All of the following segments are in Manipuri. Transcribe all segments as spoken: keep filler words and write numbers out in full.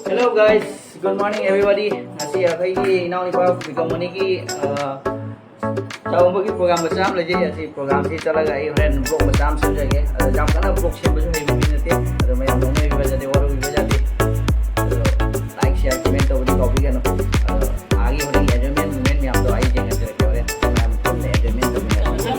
Hello guys, good morning everybody. ꯉꯁꯤ ꯑꯩꯈꯣꯏꯒꯤ ꯏꯅꯥꯎꯅꯨꯄꯥ ꯕꯤꯀꯝ ꯃꯅꯤꯒꯤ, ꯑ, ꯆꯥꯛꯎꯝꯕꯒꯤ program ꯃꯆꯥ ꯑꯃ ꯂꯩꯖꯩ꯫ ꯑꯁꯤ programꯁꯤ ꯆꯠꯂꯒ ꯑꯩ ꯍꯣꯔꯦꯟ vlog ꯃꯆꯥ ꯑꯃ ꯁꯦꯝꯖꯒꯦ꯫ ꯑꯗꯣ ꯌꯥꯝ ꯀꯟꯅ vlog ꯁꯦꯝꯕꯁꯨ ꯍꯩꯕ ꯃꯤ ꯅꯠꯇꯦ꯫ ꯑꯗꯣ ꯃꯌꯥꯝ ꯅꯣꯛꯅꯕꯤꯕ ꯌꯥꯗꯦ, ꯋꯥꯔꯧꯕꯤꯕ ꯌꯥꯗꯦ꯫ ꯑꯗꯣ like, share, comment ꯇꯧꯕꯗꯤ ꯀꯥꯎꯕꯤꯒꯅꯨ꯫ ꯑꯗꯣ ꯑꯥꯒꯤ ꯍꯣꯔꯦꯟ enjoyment moment ꯃꯌꯥꯝꯗꯣ ꯑꯩ ꯌꯦꯡꯍꯟꯖꯔꯛꯀꯦ ꯍꯣꯔꯦꯟ꯫ ꯃꯌꯥꯝ ꯄꯨꯟꯅ enjoyment ꯇꯧꯃꯤꯟꯅꯁꯤ꯫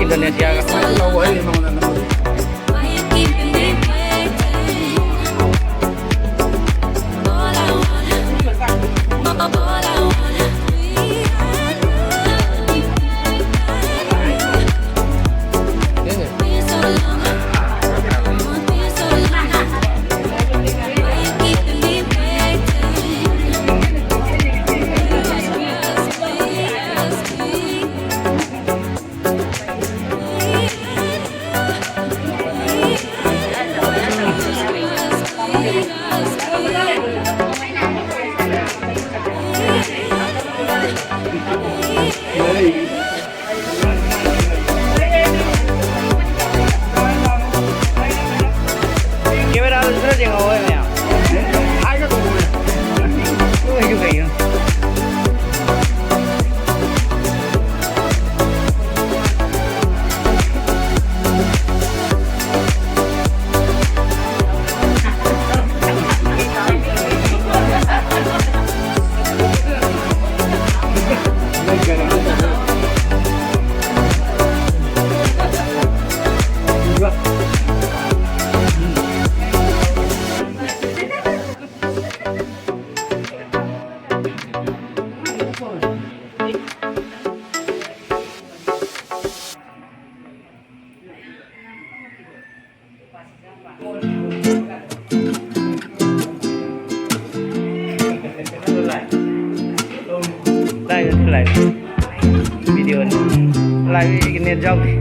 Indonesia. Camera ꯗꯨꯁꯨ ꯈꯔ ꯌꯦꯡꯍꯧꯋꯦ ꯃꯌꯥꯝ꯫ ꯍꯥꯏꯒꯗꯧꯕꯅꯦ꯫ ꯂꯣꯏꯁꯨ ꯀꯩꯅꯣ꯫ Live ꯅꯠꯇꯦ, live video ꯅꯤ꯫ Live ꯒꯤ net ꯌꯥꯎꯗꯦ꯫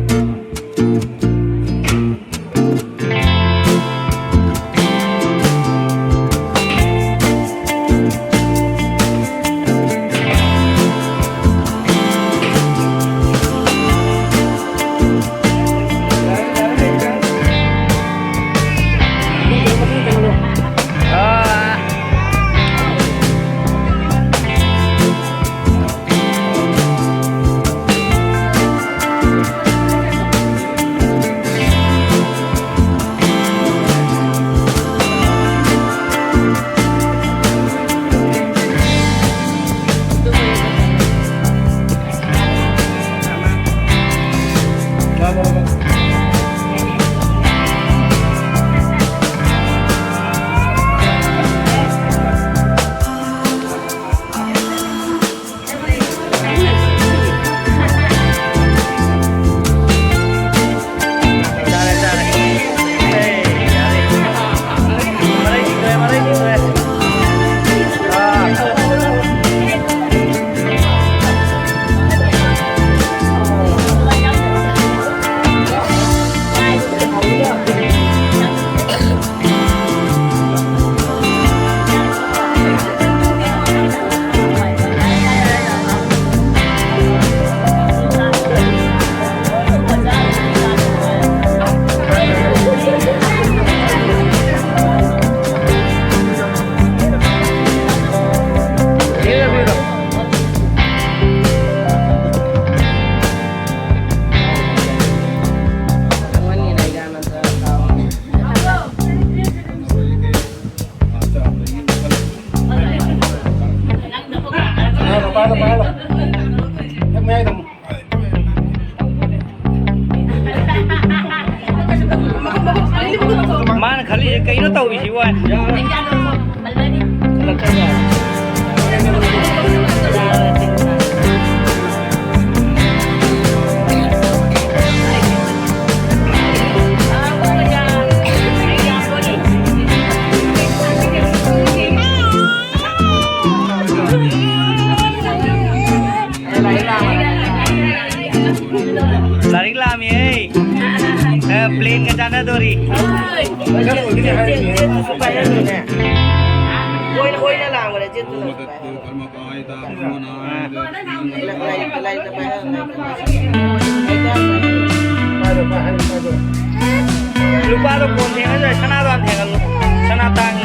ꯄꯥꯏꯍꯜꯂꯣ, ꯄꯥꯏꯍꯜꯂꯣ꯫ ꯍꯦꯛ ꯃꯌꯥꯏꯗ ꯑꯃꯨꯛ꯫ ꯃꯥꯅ ꯈꯜꯂꯤꯁꯦ ꯀꯩꯅꯣ ꯇꯧꯔꯤꯁꯤꯕꯣ ꯍꯥꯏꯅ꯫ ꯂꯥꯏꯔꯤꯛ ꯂꯥꯝꯃꯤꯍꯦ꯫ ꯑ, ꯄ꯭ꯂꯦꯟꯒ ꯆꯥꯟꯅꯗꯣꯔꯤ꯫ ꯑꯣꯏꯅ, ꯑꯣꯏꯅ ꯂꯥꯡꯕꯅꯦ, ꯆꯦ ꯇꯨꯅꯁꯨ ꯄꯥꯏꯍꯜꯂꯣ꯫ ꯂꯨꯄꯥꯗꯣ ꯀꯣꯟ ꯊꯦꯡꯉꯁꯨ ꯌꯥꯏ, ꯁꯅꯥꯗꯣ ꯍꯥꯟꯅ ꯊꯦꯡꯍꯜꯂꯨ꯫ ꯁꯅꯥ ꯇꯥꯡꯉꯤ꯫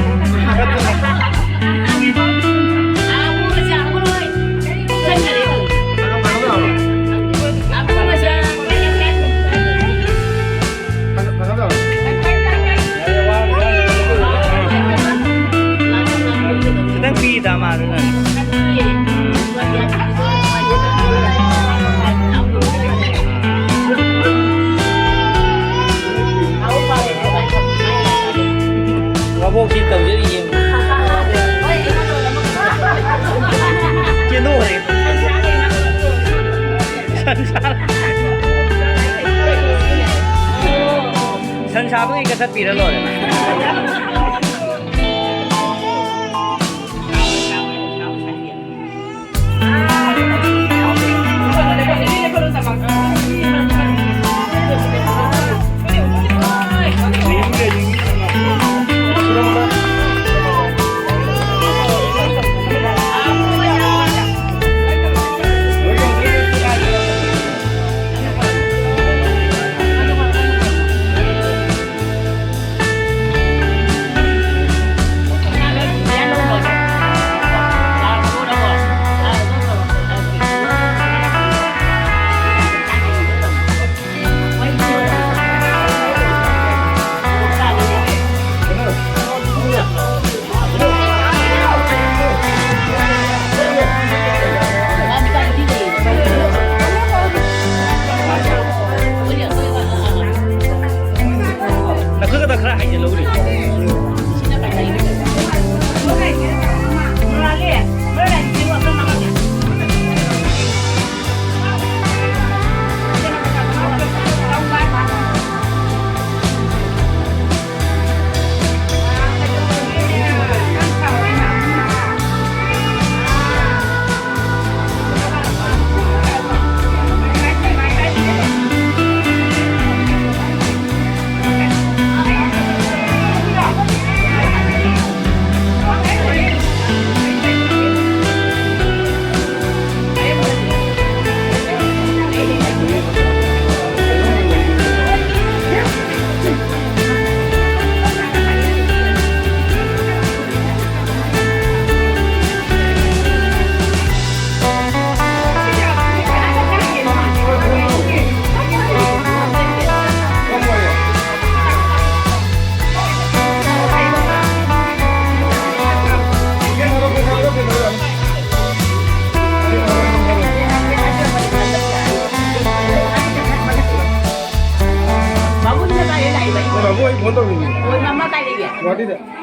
ꯈꯤꯇꯪ ꯄꯤꯗ ꯃꯥꯗꯨꯅ꯫ ꯃꯕꯣꯛꯁꯤ ꯇꯧꯖꯔꯤꯌꯦ꯫ ꯆꯦꯟꯊꯣꯛꯈ꯭ꯔꯦ꯫ ꯁꯟ ꯁꯥ-, ꯁꯟ ꯁꯥꯕꯒꯤ ꯀꯛꯊꯠꯄꯤꯔ ꯂꯣꯏꯔꯦ꯫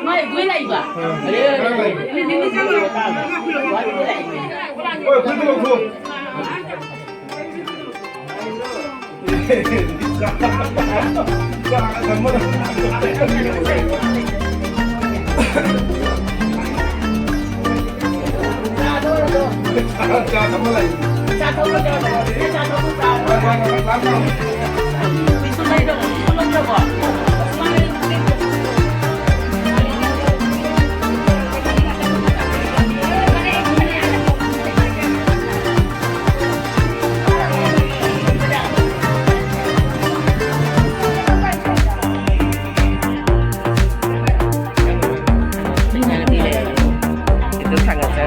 ꯃꯥꯏ ꯒꯨꯏ ꯂꯩꯕ? ꯈꯤꯇ ꯊꯥꯡꯒꯠꯆꯔ